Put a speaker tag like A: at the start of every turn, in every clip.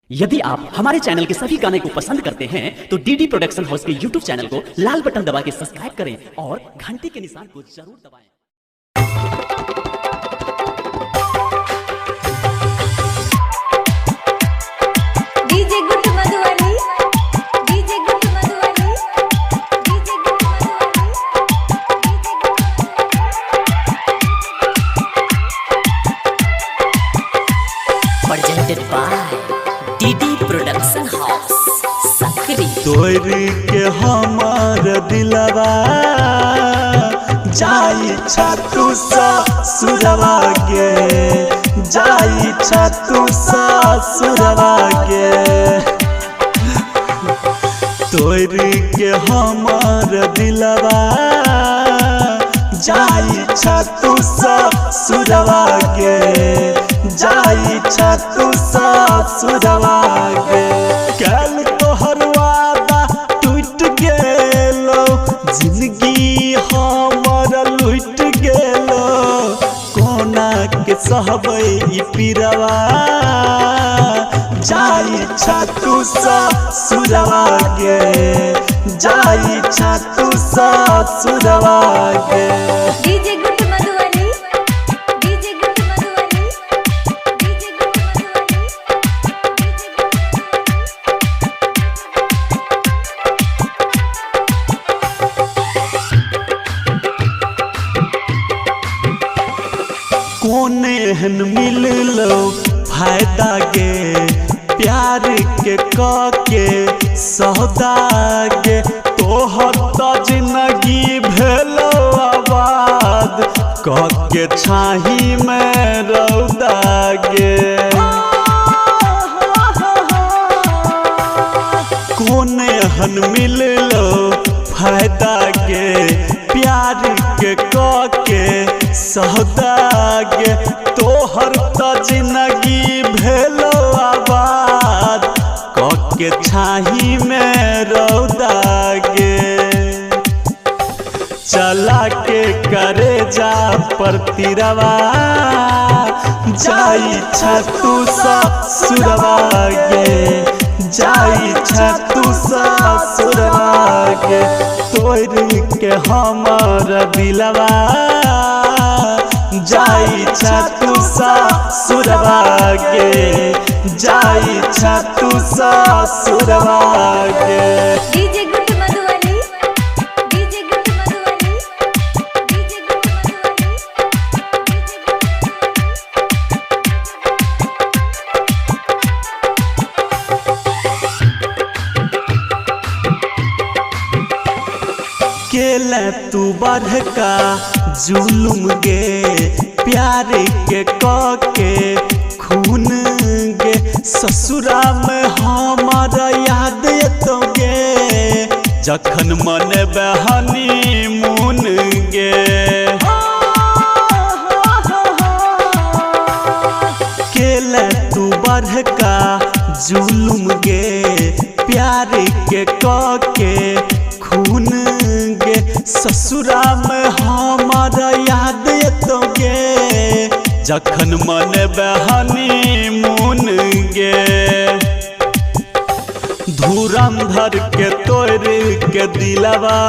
A: यदि आप हमारे चैनल के सभी गाने को पसंद करते हैं तो डीडी प्रोडक्शन हाउस के यूट्यूब चैनल को लाल बटन दबा के सब्सक्राइब करें और घंटी के निशान को जरूर दबाएं।
B: DJ good Madhubani, DJ good Madhubani, DJ good Madhubani, DJ good
C: presented by DD Production House, Sakri.
D: तोर के हमार दिलवा जाई छतु सुरवा के, जाई छतु सुरवा के। तोर के हमार दिलवा जाई छतु सुरवा के, जाई छतु सुरवा के। कल तोहर वादा टूट गेलो, जिंदगी हमर लूट गेलो। कोना के सहबै ई पीरवा, जाई छतु सुरवा के, जाई छतु सुरवा के।
B: DJ good Madhubani, DJ good Madhubani, DJ good Madhubani, DJ good Madhubani.
D: कौन एहन मिललो फायदा गे, प्यार के क के सौदा गे। तोहर त जिंदगी भेलो आबाद, क के छाही में रौदा गे। कौन एहन मिललो फायदा गे, प्यार के क के सौदा गे। तोहर त जिंदगी भेलो आबाद, क के छाही में रौदा गे। चला के करे जा पर तिरवा, जाई छतु सुरवा गे, जाई छतु सुरवा गे। तोर के हमर दिलवा जाई छतु सुरवा गे, जाई छतु सुरवा गे।
B: DJ good Madhubani, DJ good Madhubani, DJ good Madhubani, DJ good Madhubani.
D: केले तू बढ़का जुलुम गे, प्यार के क के खून गे। ससुरा में हमारा याद एतो गे, जखन मन बहनी मुन गे। केले तू बढ़का जुलुम गे, प्यार के क के खून गे। ससुरा में हमारा याद एतो गे, जखन मन बहनी मुन गे। धुरंधर के तोर के दिलवा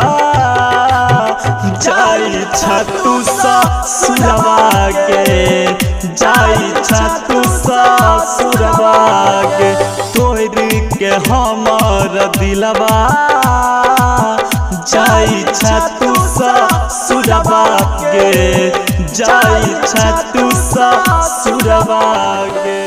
D: जाई छतु सुरवा के, जाई छतु सुरवा के। तोर के हमर दिलवा जाई छतु सुरवा के, जाई छतु सुरवा के।